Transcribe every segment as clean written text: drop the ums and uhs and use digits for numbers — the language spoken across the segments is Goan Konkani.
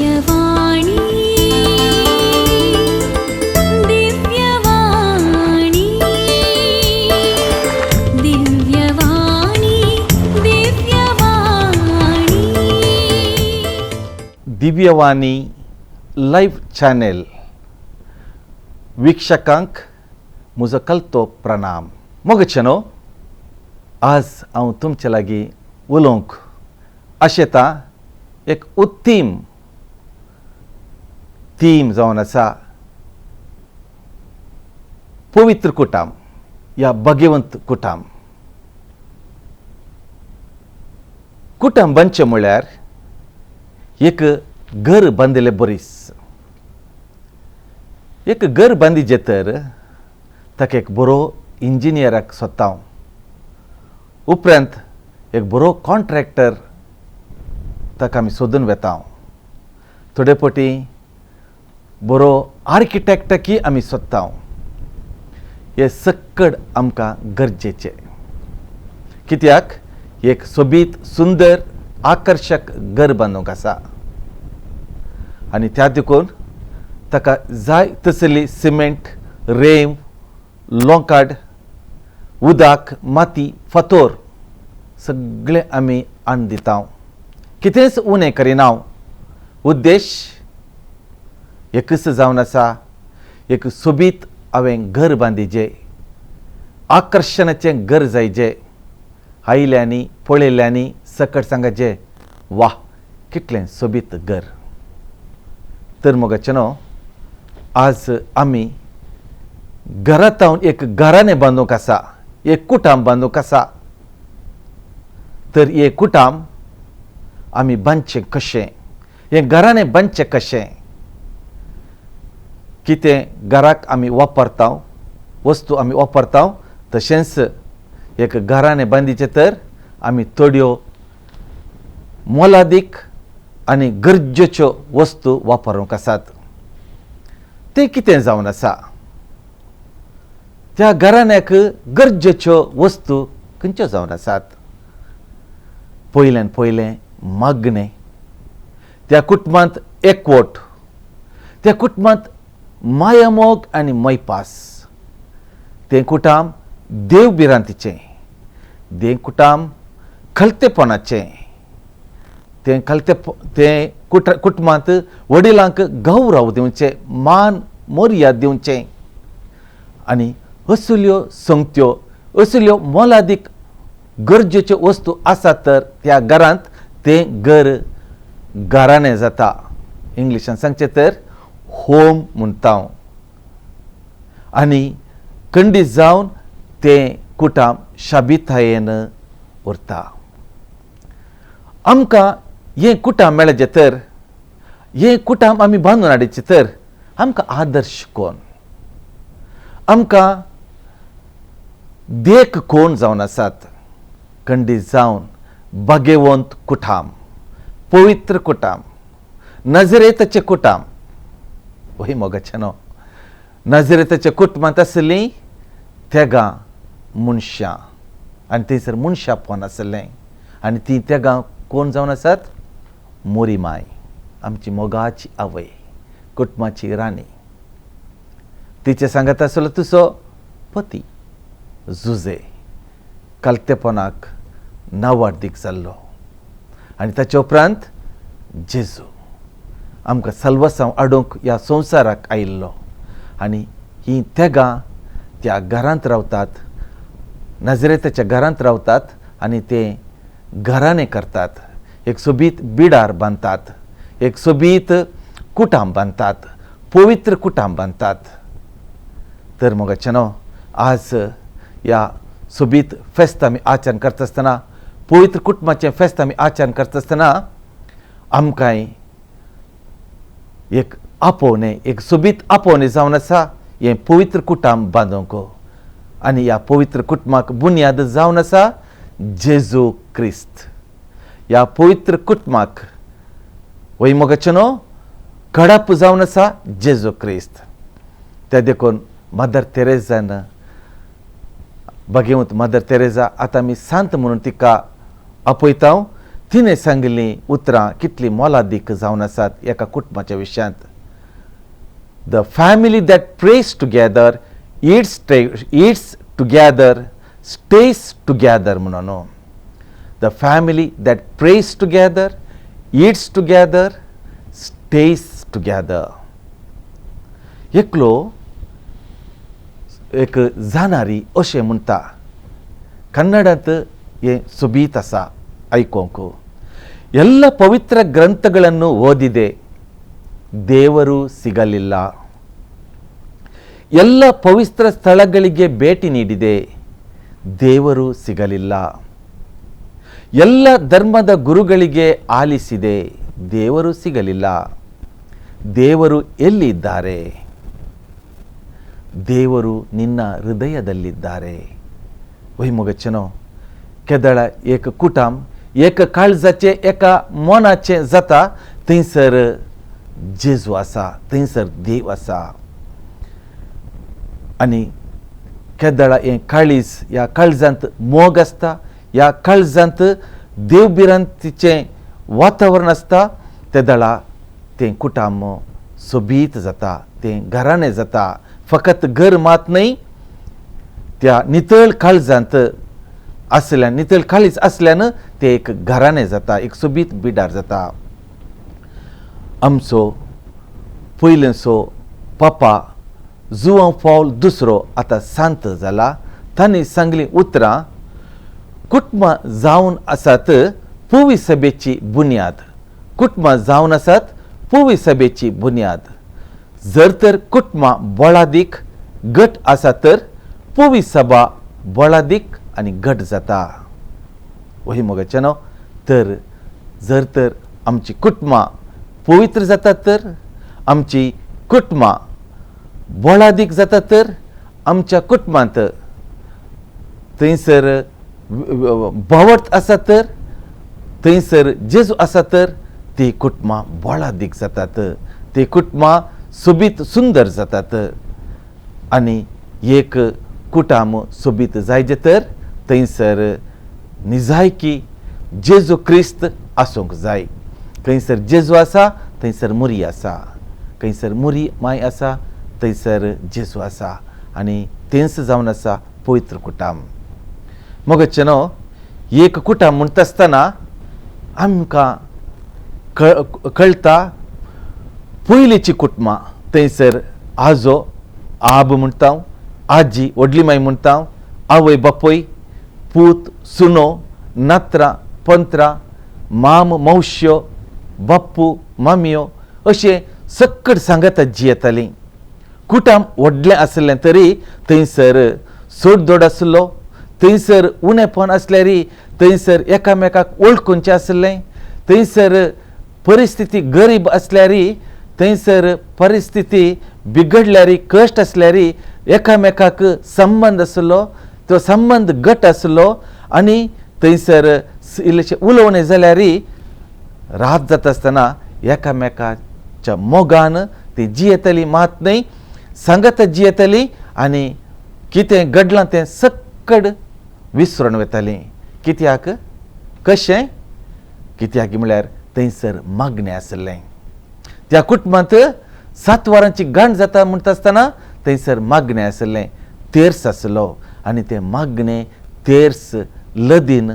दिव्यवाणी, दिव्यवाणी, दिव्यवाणी, दिव्यवाणी. दिव्यवाणी लायव्ह चॅनल वीक्षकांक म्हजो कलतो प्रणाम. मोगचे न्हू, आज हांव तुमचे लागीं उलोवंक आशेतां एक उत्तीम थीम जावन आसा, पवित्र कुटाम या भगवंत कुटाम. कुटाम बांदचें म्हळ्यार एक घर बांदिल्लें बरीस. एक घर बांदिचें तर ताका एक बरो इंजिनियराक सोदता हांव, उपरांत एक बरो कॉन्ट्रॅक्टर ताका आमी सोदून वेता हांव, थोडे फावटी बरो आर्किटॅक्टकय आमी सोदता हांव. हें सक्कड आमकां गरजेचें, कित्याक एक सोबीत सुंदर आकर्शक घर बांदूंक आसा आनी त्या देखून ताका जाय तसली सिमेंट, रेंव, लोंकाड, उदक, माती, फातोर सगळें आमी हाडून दिता, कितेंच उणें करिना. उद्देश एकच जावन आसा, एक सोबीत हांवें घर बांदिचें, आकर्शणाचें घर जायचें. आयल्यांनी पळयल्यांनी सकट सांगाचें, वाह कितलें सोबीत घर. तर मोगाचें न्हू, आज आमी घरांत एक घराणें बांदूंक आसा, एक कुटाम बांदूंक आसा. तर हें कुटाम आमी बांदचें कशें, हें घराणें बांदचें कशें? कितें घराक आमी वापरता, वस्तू आमी वापरता, तशेंच एक घराणें बांदिचें तर आमी थोड्यो मोलादीक आनी गरजेच्यो वस्तू वापरूंक आसात. तें कितें जावन आसा, त्या घराण्याक गरजेच्यो वस्तू खंयच्यो जावन आसात? पयल्यान पयलें मागणें, त्या कुटुंबांत एकवट, त्या कुटुंबांत मायामोग आनी मैपास, तें कुटाम देव भिरांतीचें, तें कुटाम खलतेपणाचें, तें खलते तें कुटुंबांत वडिलांक गौरव दिवचें, मान मर्याद दिवचें आनी असल्यो संगत्यो, असल्यो मोलादीक गरजेच्यो वस्तू आसात तर त्या घरांत तें घर घराणें जाता. इंग्लिशान सांगचें तर होम म्हणटा हांव. आनी खंडीत जावन तें कुटाम शाबितायेन उरता. आमकां हें कुटाम मेळचें तर, हें कुटाम आमी बांदून हाडचें तर आमकां आदर्श कोण, आमकां देख कोण जावन आसात? खंडीत जावन भाग्यवंत कुटाम, पवित्र कुटाम, नजरेताचें कुटाम. वय मोगाचें न्हू, नजरेताच्या कुटुंबांत आसलीं तेगां मनशां आनी थंयसर मनशापण आसलें आनी तीं तेगां कोण जावन आसात? मोरी माय, आमची मोगाची आवय, कुटुंबाची राणी. तिचे सांगात आसलो तुजो पती जुजे, कालतेपणाक नावार्दीक जाल्लो आनी ताचे उपरांत जेजू आमकां सल्वसांव हाडूंक ह्या संवसाराक आयिल्लो आनी हीं तेगां त्या घरांत रावतात, नजरेताच्या घरांत रावतात आनी ते घराणें करतात, एक सोबीत बिडार बांदतात, एक सोबीत कुटाम बांदतात, पवित्र कुटाम बांदतात. तर मोगाचें न्हू, आज ह्या सोबीत फेस्त आमी आचरण करता आसतना, पवित्र कुटुंबाचें फेस्त आमी आचरण करता आसतना आमकांय एक आपोवणें, एक सोबीत आपोवणें जावन आसा हें पवित्र कुटाम बांदूंक. आनी ह्या पवित्र कुटुंबाक बुन्याद जावन आसा जेजू क्रिस्त. ह्या पवित्र कुटुंबाक वय मोगाचें न्हू कडप जावन आसा जेजू क्रिस्त. त्या देखून मदर तेरेजान, भगवंत मदर तेरेजा, आतां आमी सांत म्हणून तिका आपयता. तिणें सांगिल्लीं उतरां कितलीं मोलादीक जावन आसात एका कुटुंबाच्या विशयांत. The family that prays together, eats together, stays together म्हणून. The family that prays together, eats together, stays together. एकलो एक जाणारी अशें म्हणटा, कन्नडांत हें सोबीत आसा ಆಯ್ಕೊಂಕು. ಎಲ್ಲ ಪವಿತ್ರ ಗ್ರಂಥಗಳನ್ನು ಓದಿದೆ, ದೇವರು ಸಿಗಲಿಲ್ಲ. ಎಲ್ಲ ಪವಿತ್ರ ಸ್ಥಳಗಳಿಗೆ ಭೇಟಿ ನೀಡಿದೆ, ದೇವರು ಸಿಗಲಿಲ್ಲ. ಎಲ್ಲ ಧರ್ಮದ ಗುರುಗಳಿಗೆ ಆಲಿಸಿದೆ, ದೇವರು ಸಿಗಲಿಲ್ಲ. ದೇವರು ಎಲ್ಲಿದ್ದಾರೆ? ದೇವರು ನಿನ್ನ ಹೃದಯದಲ್ಲಿದ್ದಾರೆ. वय मोगाचेनो, केदळा एक कुटाम एक काळजाचें एका मनाचें जाता, थंयसर जेजू आसा, थंयसर देव आसा. आनी केदळा हें काळीज, ह्या काळजांत मोग आसता, ह्या काळजांत देव भिरांतीचें वातावरण आसता, तेदळा तें कुटाम सोबीत जाता, तें घराणें जाता. फकत घर मात न्हय, त्या नितळ काळजांत आसल्यान, नितळ काळीज आसल्यान तें एक घराणें जाता, एक सोबीत बिडार जाता. आमचो पयलेंचो पापा जुवांव पावल दुसरो आतां सांत जाला. तांणी सांगलीं उतरां, कुटुंबां जावन आसात पुवी सभेची बुन्याद. कुटुंबां जावन आसात पुवी सभेची बुन्याद. जर तर कुटुंबां बळादीक घट आसा तर पुवी सभा बळादीक आनी घट जाता. वही मोगाचें, तर जर तर आमची कुटुंबां पवित्र जातात तर, आमची कुटुंबां बळादीक जातात तर, आमच्या कुटुंबांत थंयसर भावार्थ आसा तर, थंयसर जेजू आसा तर, ती कुटुंबां बळादीक जातात, ती कुटुंबां सोबीत सुंदर जातात. आनी एक कुटाम सोबीत जायजे तर थंयसर निजायकी जेजू क्रिस्त आसूंक जाय. खंयसर जेजू आसा थंयसर मुरी आसा, खंयसर मुरी माय आसा थंयसर जेजू आसा, आनी तेंच जावन आसा पवित्र कुटाम. मोगाचें न्हू, एक कुटाम म्हणटा आसतना आमकां कळटा, पयलींची कुटुंबां थंयसर आजो आब म्हणटा, आजी व्हडली माय म्हणटा, आवय बापूय, पूत सुनो, नात्रां पंत्रां, माम मावश्यो, बाप्पू मामयो अशें सक्कड सांगात जियेतालीं. कुटाम व्हडलें आसलें तरी थंयसर सोडदोड आसलो, थंयसर उणेपण आसल्यार थंयसर एकामेकाक वळखुचें आसलें, थंयसर परिस्थिती गरीब आसल्यार, थंयसर परिस्थिती बिगडल्यार, कश्ट आसल्यार एकामेकाक संबंद आसलो, तो संबंद घट आसलो. आनी थंयसर इल्लेशें उलोवणें जाल्यार रात जाता आसतना एकामेकाच्या मोगान ती जियेतली मात न्हय, सांगात जियेतली आनी कितें घडलां तें सक्कड विसरून वतालीं. कित्याक कशें कित्याक म्हळ्यार थंयसर मागणें आसलें. त्या कुटुंबांत 7 वरांची गांठ जाता म्हणटा आसतना थंयसर मागणें आसलें, तेर्स आसलो, आनी तें मागणें तेर्स लदीन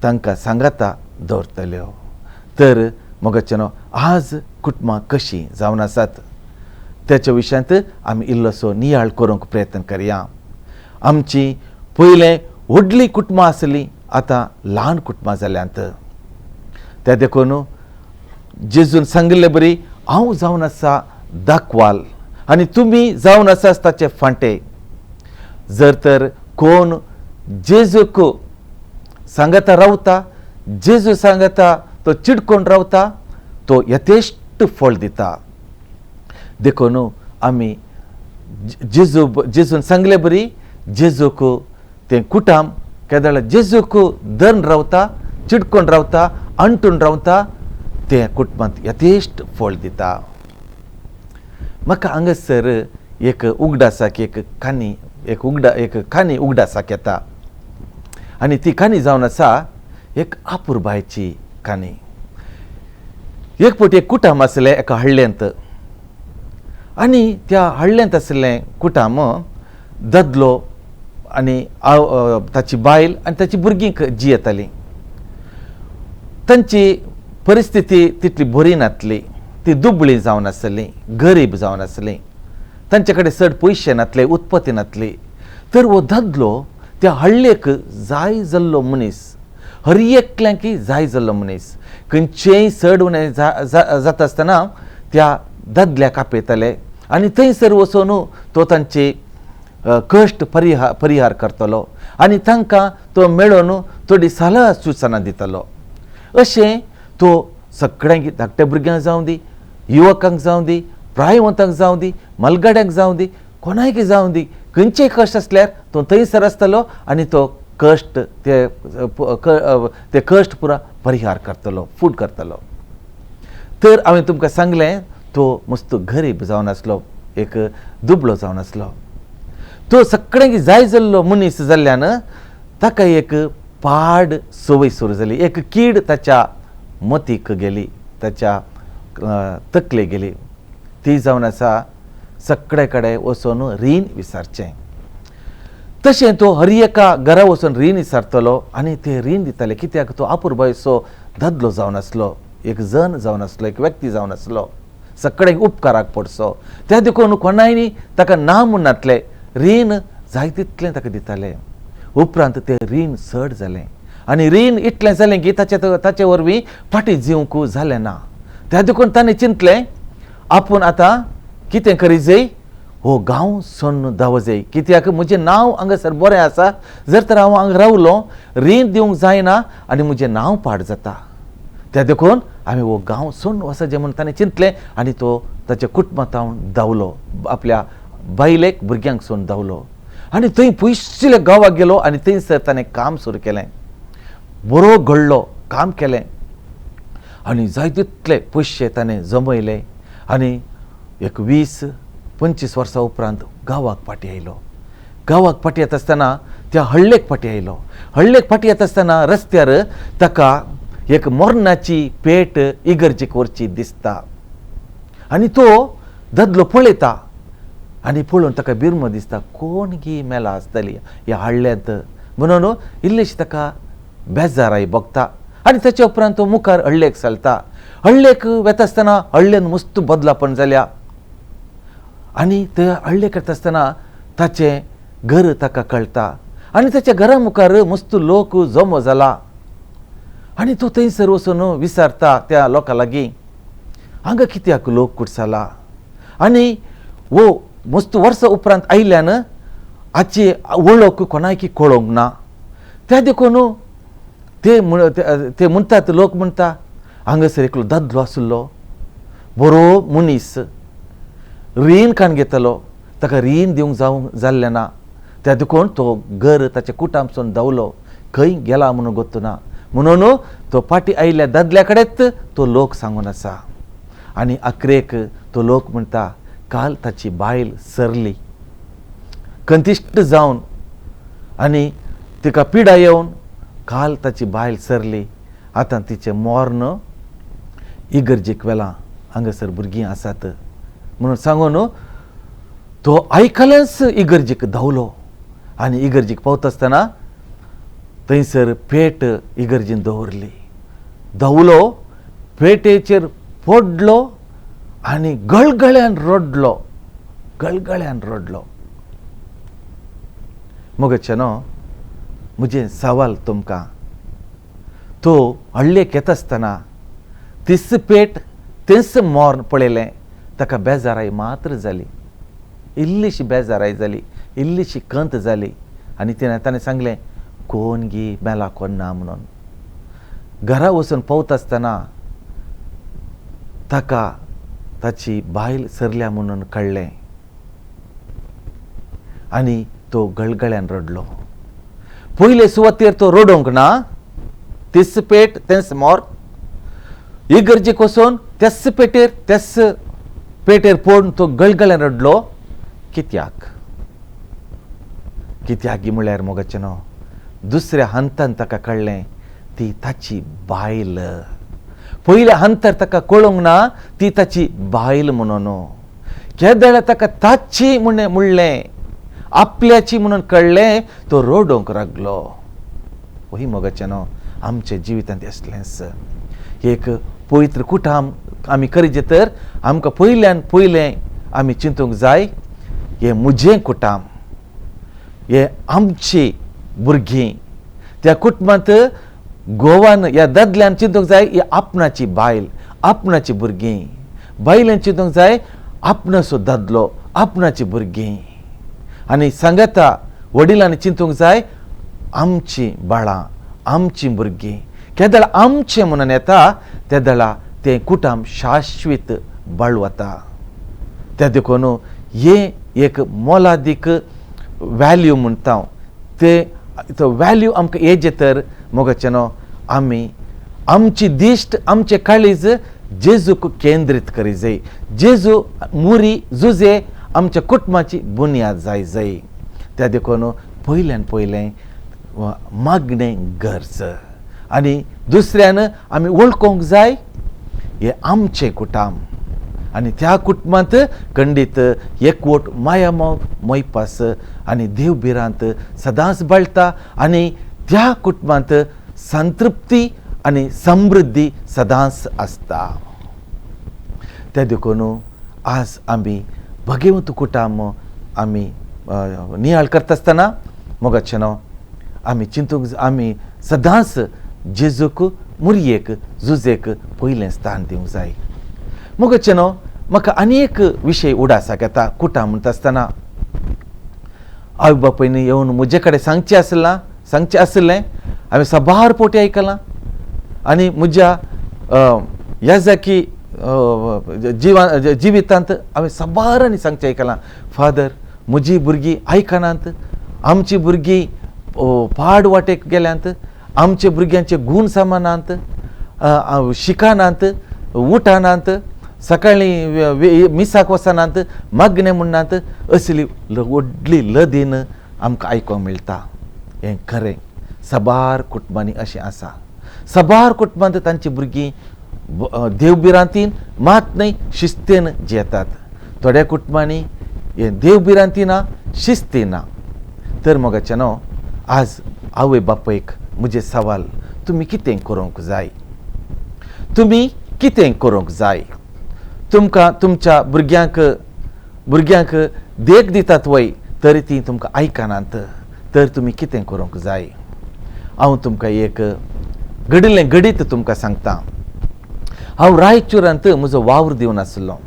तांकां सांगाता दवरतल्यो. तर मोगाचें न्हू, आज कुटुंबां कशीं जावन आसात त्याच्या विशयांत आमी इल्लोसो नियाळ करूंक प्रयत्न करया. आमची पयलें व्हडलीं कुटुंबां आसलीं, आतां ल्हान कुटुंबां जाल्यांत. त्या देखून जेजून सांगिल्ले बरी, हांव जावन आसा दाखवाल आनी तुमी जावन आसा ताचे फांटे. जर तर कोण जेजूक सांगता रावता, जेजू सांगता तो चिडकोन रावता, तो यथेश्ट फळ दिता. देखून आमी जेजू जेजून सांगले बरी जेजूक तें कुटाम केदळ जेजूक धरून रावता, चिडकोन रावता, अंटून रावता, तें कुटुंबांत यथेश्ट फळ दिता. म्हाका हांगासर एक उगडासाक एक काणी, एक काणी उगडासाक येता, आनी ती काणी जावन आसा एक आपुरबायची. काणी. एक फावटी एक कुटाम आसलें एका हळ्ळेंत आनी त्या हळ्ळेंत आशिल्लें कुटाम दादलो आनी ताची बायल आनी ताची भुरगीं जियेतालीं. तांची परिस्थिती तितली बरी नासली, ती दुबळी जावन आसली, गरीब जावन आसली, तांचे कडेन चड पयशे नासले, उत्पत्ती नासली. तर हो दादलो त्या हळ्ळेक जाय जाल्लो मनीस, हर एकल्यांक जाय जाल्लो मनीस. खंयचेय चड उणें जाता आसतना त्या दादल्याक आपयताले आनी थंयसर वचून तो तांचे कश्ट परिहार करतलो आनी तांकां तो मेळोन थोडी सलाह सुचना दितलो. अशें तो सगळ्यांक, धाकट्या भुरग्यांक जावं दी, युवकांक जावं दी, प्रायवंतांक जावं दी, मलगाड्यांक जावं दी, कोणायक जावं दी, खंयचेय कश्ट आसल्यार तो थंयसर आसतलो आनी तो कश्ट ते कश्ट पुरा परिहार करतलो, फूड करतलो. तर हांवें तुमकां सांगलें तो मस्त गरीब जावन आसलो, एक दुबळो जावन आसलो. तो सगळ्यांक जाय जाल्लो मनीस जाल्ल्यान ताका एक पाड संवय सुरू जाली, एक कीड ताच्या मतीक गेली, ताच्या तकलेक गेली. ती जावन आसा सगळे कडेन वचून रीण विचारचें. तशें तो हर एका घरा वचून रीण विचारतलो आनी ते रीण दिताले, कित्याक तो आपुरबायचो दादलो जावन आसलो, एक जन जावन आसलो, एक व्यक्ती जावन आसलो, सगळ्यांक उपकाराक पडचो. त्या देखून कोणायनी ताका ना म्हूण नातलें, रीण जाय तितलें ताका दिताले. उपरांत तें रीण चड जालें आनी रीण इतलें जालें की ताचे वरवीं फाटीं जिवंक जालें ना. त्या देखून ताणें चिंतलें आपूण आतां कितें करी जाय, हो गांव सोडून धांव जाय, कित्याक म्हजें नांव हांगासर बरें आसा, जर तर हांव हांगा रावलो रीण दिवंक जायना आनी म्हजें नांव पाड जाता. त्या देखून हांवें हो गांव सोडून वचचें म्हूण ताणें चिंतलें आनी तो ताच्या कुटुंबांत धांवलो, आपल्या बायलेक भुरग्यांक सोडून धांवलो आनी थंय पयशिल्ल्या गांवाक गेलो आनी थंयसर ताणें काम सुरू केलें, बरो घडलो, काम केलें आनी जाय तितले पयशे ताणें जमयले आनी एक 20-25 वर्सां उपरांत गांवाक फाटीं आयलो. गांवाक फाटीं येता आसतना त्या हळ्ळेक फाटीं आयलो. हळ्ळेक फाटीं येता आसतना रस्त्यार ताका एक मरणाची पेट इगर्जेक व्हरची दिसता आनी तो दादलो पळयता आनी पळोवन ताका बिरमो दिसता, कोण गी मेला आसतली ह्या हळ्ळ्यांत म्हणून इल्लीशी ताका बेजाराय भोगता आनी ताच्या उपरांत तो मुखार हळ्ळेक चलता. हळ्ळेक वेता आसतना हळ्ळेन मस्त बदलापण जाल्या आनी ते हळ्ळेक येता आसतना ताचें घर ताका कळटा आनी ताच्या घरा मुखार मस्त लोक जमो जाला आनी तो थंयसर वचून विचारता त्या लोकां लागीं, हांगा कित्याक लोक कुटसाला आनी हो मस्त वर्सां उपरांत आयिल्ल्यान हाची वळख कोणायकी कळोवंक ना. त्या देखून ते म्हणटात, लोक म्हणटा हांगासर एकलो दादलो आशिल्लो, बरो मनीस, रीण काडून घेतलो, ताका रीण दिवंक जावंक जाल्लें ना, त्या देखून तो घर ताच्या कुटामसून धांवलो, खंय गेला म्हणून गोत्तू ना. म्हणून तो फाटीं आयिल्ल्या दादल्या कडेच तो लोक सांगून आसा आनी अकरेक तो लोक म्हणटा काल ताची बायल सरली कंतिश्ट जावन आनी तिका पिडा येवन काल ताची बायल सरली, आतां तिचें मर्ण इगर्जेक वेलां, हांगासर भुरगीं आसात म्हणून सांगून तो आयकलेंच इगर्जेक धांवलो आनी इगर्जेक पावता आसतना थंयसर पेट इगर्जेन दवरली. धांवलो, पेटेचेर पडलो आनी गळगळ्यान रडलो, गळगळ्यान रडलो. मगचे न्हू म्हजें सवाल तुमकां, तो हळ्ळेक येता आसतना तीच पेट तेंच मर्ण पळयलें, ताका बेजाराय मात्र जाली, इल्लीशी बेजाराय जाली, इल्लीशी कंत जाली आनी ताणें सांगलें कोण गी मेला कोण ना म्हणून. घरा वचून पावता आसतना ताका ताची बायल सरल्या म्हणून कळ्ळें आनी तो गळगळ्यान रडलो. पयले सुवातेर तो रडोवंक ना, तीच पेट तेंच मोर, इगर्जेक वचून त्याच पेटेर त्याच पेटेर पडून तो गळगळ्यान रडलो. कित्याक कित्याक म्हणल्यार मोगाचें न्हू, दुसऱ्या हंतान ताका कळ्ळें ती ताची बायल. पयले अंतर ताका कळोंक ना ती ताची बायल म्हणून. केदळा ताका ताची म्हणलें, आपल्याची म्हणून कळ्ळें, तो रडोवंक लागलो. वही मोगाचें न्हू आमच्या जिवितांत आसलेंच एक पवित्र कुटाम आमी करीत तर आमकां पयल्यान पयलें आमी चिंतूंक जाय, हें म्हजें कुटाम, हें आमची भुरगीं. त्या कुटुंबांत गोवान ह्या दादल्यान चिंतूंक जाय ही आपणाची बायल, आपणाची भुरगीं. बायलेन चिंतूंक जाय आपणाचो दादलो, आपणाची भुरगीं. आनी सांगाता वडिलांनी चिंतूंक जाय आमची बाळां, आमची भुरगीं. केदळा आमचें म्हणून येता तेदळा तें कुटाम शाश्वीत बाळ वता. त्या देखून हें एक मोलादीक वॅल्यू म्हणटा हांव, ते तो वॅल्यू आमकां येजे तर मोगाचें न्हू आमी आमची दिश्ट, आमचें काळीज जेजूक केंद्रीत करी जाय. जेजू मुरी जुजे आमच्या कुटुंबाची बुन्याद जाय जाय. त्या देखून पयल्यान पयलें मागणें गरज. आनी दुसऱ्यान आमी वळखूंक जाय हें आमचें कुटाम. आनी त्या कुटुंबांत खंडीत एकवट, मायामोग, मोयपास आनी देव भिरांत सदांच बाळटा आनी त्या कुटुंबांत संतृप्ती आनी समृद्धी सदांच आसता. त्या देखून आज आमी भगवंत कुटाम आमी नियाळ करता आसतना मोगाचें न्हू आमी चिंतूंक, आमी सदांच जेजूक मुरयेक जुजेक पयलें स्थान दिवंक जाय. मोगाचें न्हू म्हाका आनी एक विशय उडासाक येता कुटाम म्हणटा आसतना. आवय बापायन येवन म्हजे कडेन सांगचें आसलां, सांगचें आसलें, हांवें साबार पोटी आयकलां. आनी म्हज्या ह्या जाकी जिवितांत हांवें साबारांनी सांगचें आयकलां, फादर म्हजी भुरगीं आयकनात, आमची भुरगीं पाड वाटेक गेल्यांत, आमच्या भुरग्यांचे गूण सामानात, शिकनात, उठनात, सकाळीं मिसाक वचनात, मागणें म्हणनात, असली व्हडली लदीन आमकां आयकूंक मेळटा. हें खरें, साबार कुटुंबांनी अशें आसा. साबार कुटुंबांत तांची भुरगीं देव भिरांतीन मात न्हय शिस्तेन जियेतात. थोड्या कुटुंबांनी हें देव भिरांती ना, शिस्ती ना. तर मोगाचें न्हू आज आवय बापायक म्हजें सवाल, तुमी कितें करूंक जाय, तुमी कितें करूंक जाय? तुमकां तुमच्या भुरग्यांक भुरग्यांक देख दितात वय, तरी ती तुमकां आयकनात, तर तुमी कितें करूंक जाय? हांव तुमकां एक घडिल्लें घडीत तुमकां सांगता. हांव रायचुरांत म्हजो वावर दिवन आसलो,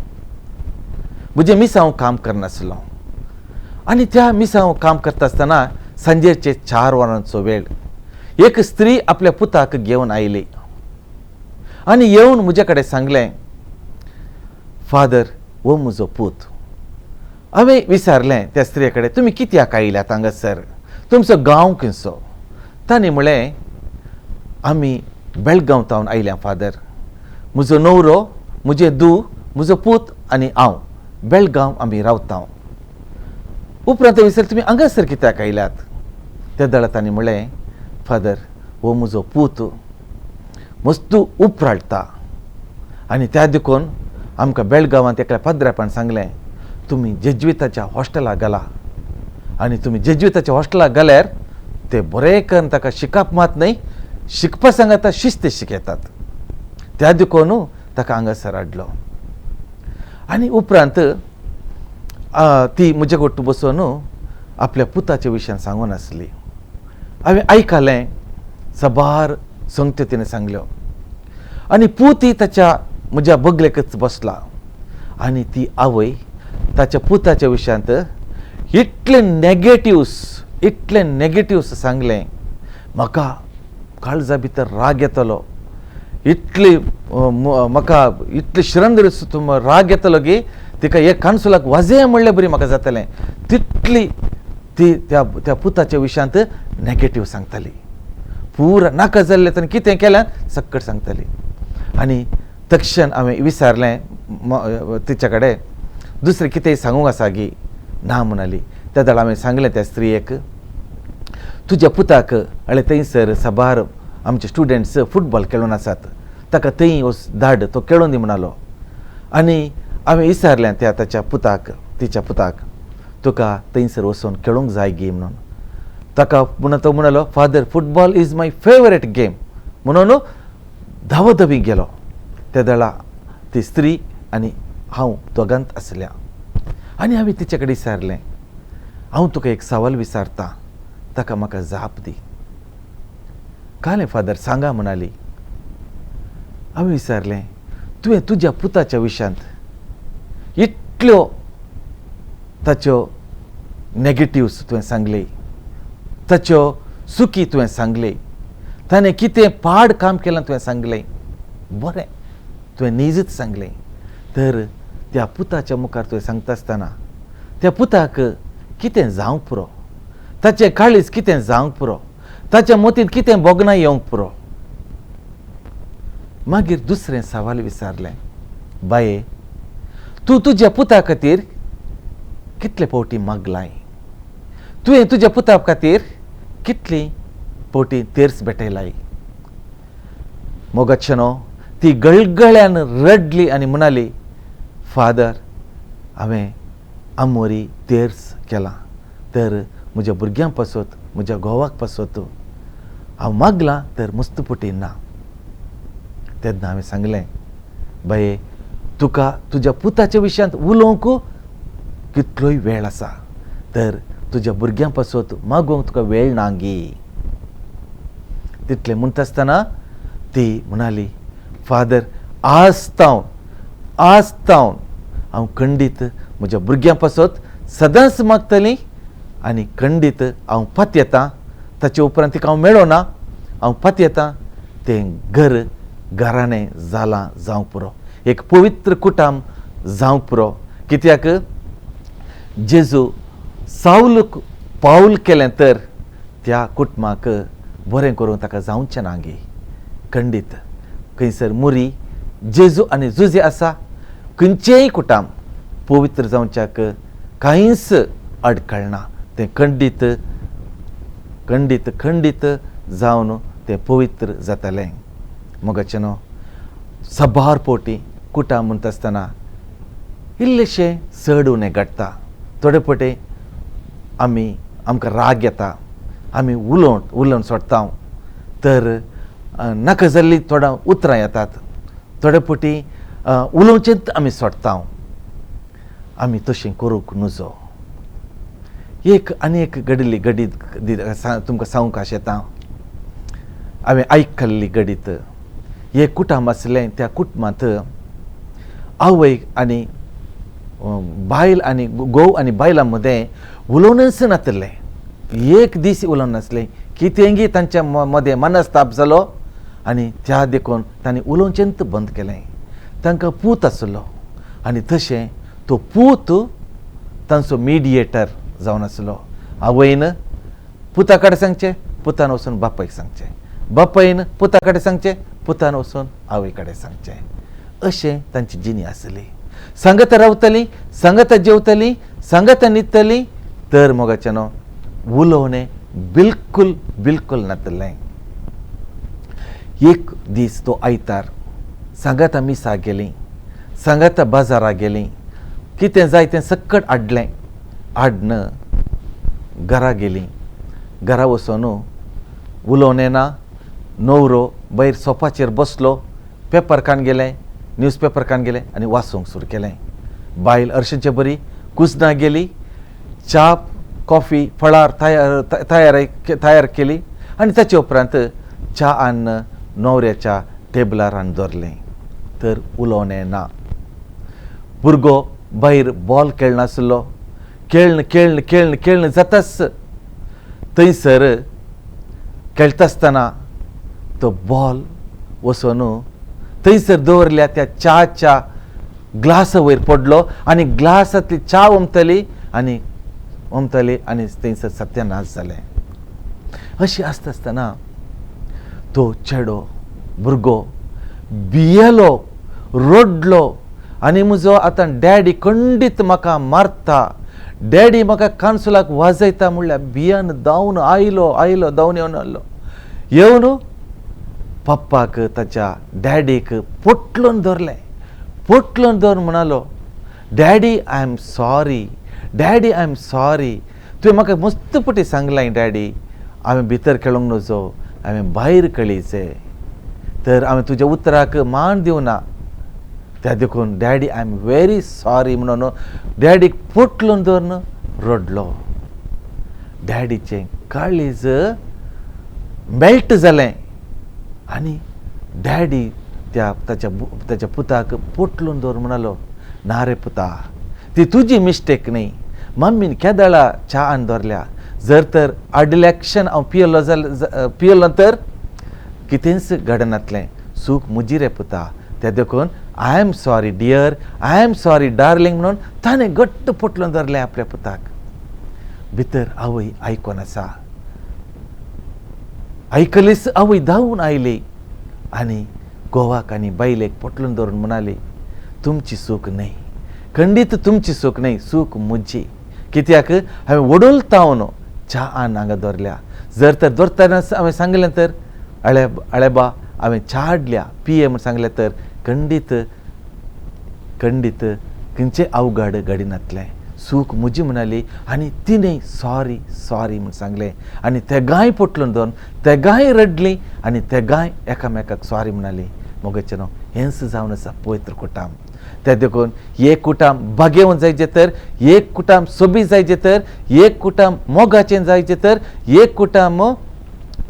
म्हजें मिसांव काम करनासलो. आनी त्या मिसांव काम करता आसतना सांजेचे 4 वरांचो वेळ, एक स्त्री आपल्या पुताक घेवन आयली आनी येवन म्हजे कडेन सांगलें, फादर हो म्हजो पूत. हांवें विचारलें त्या स्त्रिये कडेन, तुमी कित्याक आयल्यात हांगासर, तुमचो गांव खंयचो? तांणी म्हणलें, आमी बेळगांव तावन आयल्या फादर, म्हजो न्हवरो, म्हजे धूव, म्हजो पूत आनी हांव बेळगांव आमी रावता. उपरांत विचारलें, तुमी हांगासर कित्याक आयल्यात? त्या दळा तांणी म्हणलें, फादर हो म्हजो पूत मस्तू उपराळटा आनी त्या देखून आमकां बेळगांवांत एकल्या पाद्रापान सांगलें, तुमी जेज्विताच्या हॉस्टेलाक घाला आनी तुमी जेज्विताच्या हॉस्टेलाक घाल्यार ते बरें करून ताका शिकप मात न्हय, शिकपा सांगाता शिस्त शिकयतात. त्या देखून ताका हांगासर हाडलो. आनी उपरांत ती म्हजे कडेन बसून आपल्या पुताच्या विशयान सांगून आसली. हांवें आयकलें, साबार संगत्यो तिणें सांगल्यो आनी पूत ताच्या म्हज्या बगलेकच बसला आनी ती आवय ताच्या पुताच्या विशयांत इतले नेगेटिव्स, इतले नेगेटिव्स सांगलें, म्हाका काळजा भितर राग येतलो, इतली म्हाका इतली शिरंदर राग येतलो की तिका एक कानसुलाक वाजय म्हणले बरी म्हाका जातलें, तितली ती त्या त्या पुताच्या विशयांत नेगेटीव सांगताली. पूरा नाका जाल्लें ताणें कितें केलें सक्कट सांगताली. आनी तक्षण हांवें विचारलें तिच्या कडेन, दुसरें कितेंय सांगूंक आसा गी? ना म्हणाली. त्या वेळार हांवें सांगलें त्या स्त्रियेक, तुज्या पुताक हळ्ळे थंयसर साबार आमचे स्टुडंट्स फुटबॉल खेळून आसात, ताका थंय वच धाड, तो खेळून दी म्हणालो. आनी हांवें विचारलें त्या ताच्या पुताक, तिच्या पुताक, तुका थंयसर वचून खेळूंक जाय गी म्हणून. ताका म्हणून तो म्हणालो, father football is my favourite game म्हणून धांवधवी गेलो. त्या वेळा ती स्त्री आनी हांव दोगांत आसल्या आनी हांवें तिचे कडेन विचारलें, हांव तुका एक सवाल विचारता, ताका म्हाका जाप दी. कालें फादर सांगा म्हणाली. हांवें विचारलें, तुवें तुज्या पुताच्या विशयांत इतल्यो ताच्यो नेगेटिव्स तुवें सांगले, ताच्यो चुकी तुवें सांगले, ताणें कितें पाड काम केलां तुवें सांगलें, बरें तुवें निजच सांगलें, तर त्या पुताच्या मुखार तुवें सांगता आसतना त्या पुताक कितें जावंक पुरो, ताचें काळीज कितें जावंक पुरो, ताच्या मतींत कितें भोगणां येवंक पुरो. मागीर दुसरें सवाल विचारलें, बाये तूं तुज्या पुता खातीर कितले फावटी मागलाय, तुवें तुज्या पुता खातीर कितली फावटी तेर्स भेटयलाय. मोगाचेनो ती गळगळ्यान रडली आनी म्हणाली, फादर हांवें आमोरी तेर्स केलां, तर म्हज्या भुरग्यां पासत, म्हज्या घोवाक पासत हांव मागलां तर मुस्तपुटी ना. तेन्ना हांवें सांगलें, बाये तुका तुज्या पुताच्या विशयांत उलोवंक कितलोय वेळ आसा, तर तुज्या भुरग्यां पासत मागोवंक तुका वेळ ना गी. तितलें म्हणटा आसतना ती म्हणाली, फादर आज तावन हांव खंडीत म्हज्या भुरग्यां पासत सदांच मागतली आनी खंडीत हांव पातयेतां, ताचे उपरांत तिका हांव मेळना, हांव पातयेतां तें घर घराणें जालां जावंक पुरो, एक पवित्र कुटाम जावंक पुरो. कित्याक जेजू सावलूक पावल केलें तर त्या कुटुंबाक बरें करूंक ताका जावचें ना गे. खंडीत खंयसर मुरी जेजू आनी जुजे आसा खंयचेंय कुटाम पवित्र जावच्याक कांयच अडकळना, तें खंडीत खंडीत खंडीत जावन तें पवित्र जातलें. मोगाचें न्हू सबार पोटी कुटाम म्हणटा आसतना इल्लेशें चड उणें घडटा, थोडे फावटी आमी आमकां राग येता, आमी उलोवन उलोवन सोडटा, तर नाका जाल्लीं थोडां उतरां येतात, थोडे फावटी उलोवचेंच आमी सोडटा. आमी तशें करूंक नुजो. एक आनी एक घडिल्ली घडीत तुमकां सांगूंक आशेता, हांवें आयकल्ली घडीत. एक कुटुंब आसलें, त्या कुटुंबांत आवय आनी बायल आनी घोव आनी बायलां मदें उलोवनच नातलें, एक दीस उलोवन नासलें. कितेंगी तांच्या मदें मनस्ताप जालो आनी त्या देखून तांणी उलोवचेंच बंद केलें. तांकां पूत आसलो आनी तशें तो पूत तांचो मिडिएटर जावन आसलो. आवयन पुता कडेन सांगचें, पुतान वचून बापायक सांगचें, बापायन पुता कडेन सांगचें, पुतान वचून आवय कडेन सांगचें, अशें तांची जिणी आसली. सांगता रावतलीं, सांगता जेवतलीं, सांगता न्हिदतलीं, तर मोगाचें न्हू उलोवणें बिलकुल बिलकुल नातलें. एक दीस तो आयतार सांगाता मिसाक गेलीं, सांगाता बाजाराक गेलीं, कितें जाय तें सक्कट हाडलें, हाडन घरा गेलीं. घरा वचून उलोवणें ना, न्हवरो भायर सोफाचेर बसलो, पेपर कान गेलें, न्यूज पेपर कान गेलें आनी वाचूंक सुरू केलें. बायल हरशींचे बरी कुजना गेली, च्या कॉफी फळार तयार तयार तयार केली आनी ताचे उपरांत च्या हाडून न्हवऱ्याच्या टेबलार हाडून दवरलें. तर उलोवणें ना. भुरगो भायर बॉल खेळनासलो, खेळन खेळन खेळन खेळन जाताच थंयसर खेळटा आसतना तो बॉल वचून थंयसर दवरल्या त्या च्याच्या ग्लासा वयर पडलो आनी ग्लासांतली च्या ओमतली आनी ओमतली आनी थंयसर सत्यानाश जालें. अशें आसता आसतना तो चेडो भुरगो भियेलो, रडलो आनी म्हजो आतां डॅडी खंडीत म्हाका मारता, डॅडी म्हाका कानसुलाक वाजयता म्हणल्यार भियान धांवन आयलो, आयलो धांवन येवन आयलो, येवन पप्पाक ताच्या डॅडीक पोटलून धरलें. पोटलून धरून म्हणालो, daddy I am sorry, daddy I am sorry, तुवें म्हाका मस्त पटी सांगलां डॅडी, हांवें भितर खेळोंक नजो, हांवें भायर खेळीचें, तर हांवें तुज्या उतराक मान दिवना, त्या देखून daddy I am very sorry म्हणून डॅडीक पोटलून धरून रडलो. डॅडीचें काळीज मेल्ट जालें आनी डॅडी त्या ताच्या ताच्या पुताक पोटलून दवर म्हणालो, ना रे पुता, ती तुजी मिस्टेक न्ही, मम्मीन केदळा च्या हाडून दवरल्या, जर तर आडलें हांव पियेलो जाल्यार पियेलो तर कितेंच घडनातलें, चूक म्हजी रे पुता, त्या देखून I am sorry dear, I am sorry darling म्हणून ताणें घट्ट पोटलून धरलें आपल्या पुताक. भितर आवय आयकोन आसा. आयकलीच आवय धांवून आयली आनी घोवाक आनी बायलेक पोटलून धरून म्हणाली, तुमची चूक न्हय, खंडीत तुमची चूक न्हय, चूक म्हजी, कित्याक हांवें वडूल तावन च्या हाडून हांगा दवरल्या, जर तर दवरतना हांवें सांगलें तर अळे अळेबा हांवें च्या हाडल्या पिये म्हूण सांगलें तर खंडीत खंडीत खंयचें अवघड घडिनातलें, चूक म्हजी म्हणाली आनी तिणें सॉरी सॉरी म्हूण सांगलें आनी तेगांय पोटलून धरून तेगांय रडलीं आनी तेगांय एकामेकाक सॉरी म्हणाली. मोगाचें न्हू हेंच जावन आसा पवित्र कुटाम. त्या देखून एक कुटाम भागेवन जायचें तर, एक कुटाम सोबीत जायचें तर, एक कुटाम मोगाचें जायचें तर, एक कुटाम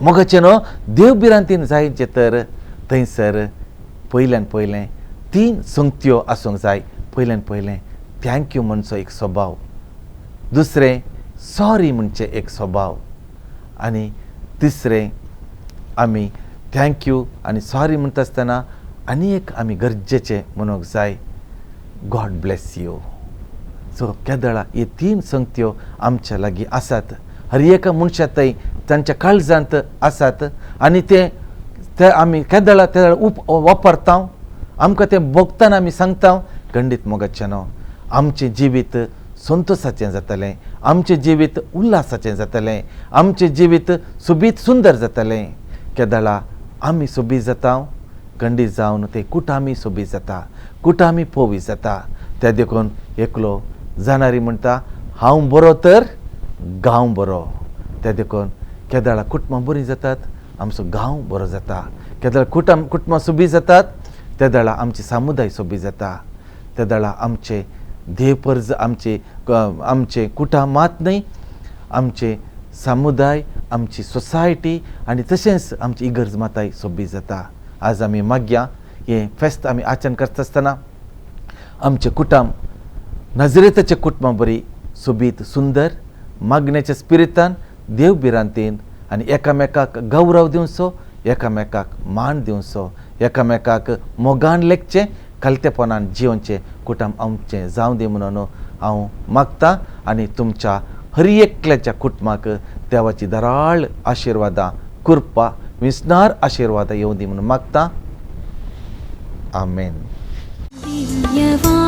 मोगाचें न्हू देव भिरांतीन जायचें तर थंयसर पयल्यान पयलें तीन संगत्यो आसूंक जाय. पयल्यान पयलें thank you म्हणचो एक स्वभाव, दुसरें सॉरी म्हणचें एक स्वभाव, आनी तिसरें आमी thank you आनी सॉरी म्हणटा आसतना आनी एक आमी गरजेचें म्हणूंक जाय, गॉड ब्लेस you. सो केदळा ही तीन संगत्यो आमच्या लागीं आसात, हर एका मनशा थंय तांच्या काळजांत आसात आनी ते ते आमी केदळा तेदळा उप वापरता, आमकां तें भोगतना आमी सांगता. खंडीत मोगाचें न्हू आमचें जिवीत संतोशाचें जातलें, आमचें जिवीत उल्हासाचें जातलें, आमचें जिवीत सोबीत सुंदर जातलें. केदळा आमी सोबीत जाता, खंडीत जावन ते कुटामी सोबीत जाता, कुटामी पोवी जाता. त्या देखून एकलो जाणारी म्हणटा, हांव बरो तर गांव बरो. त्या देखून केदळा कुटुंबां बरीं जातात, आमचो गांव बरो जाता. केदळा कुटुंबां सोबीत जातात, तेदळा आमची समुदाय सोबीत जाता. तेदळा आमचे देवपर्ज आमचे आमचे कुटाम मात न्हय, आमचे समुदाय, आमची सोसायटी आनी तशेंच आमची इगर्ज माताय सोबीत जाता. आज आमी मागया हें फेस्त आमी आचरण करता आसतना आमचें कुटुंब नजरेताचें कुटुंबां बरी सोबीत सुंदर मागण्याच्या स्पिरितान देव भिरांतेन आनी एकामेकाक गौरव दिवचो, एकामेकाक मान दिवचो, एकामेकाक मोगान लेखचें, खालतेपणान जियोवचें कुटुंब आमचें जावं दी म्हणून हांव मागता आनी तुमच्या हर एकल्याच्या कुटुंबाक देवाची दराळ आशिर्वादां, कृपा, विसनार आशिर्वादां येवं दी म्हणून मागता. आमेन. दिव्यवाणी.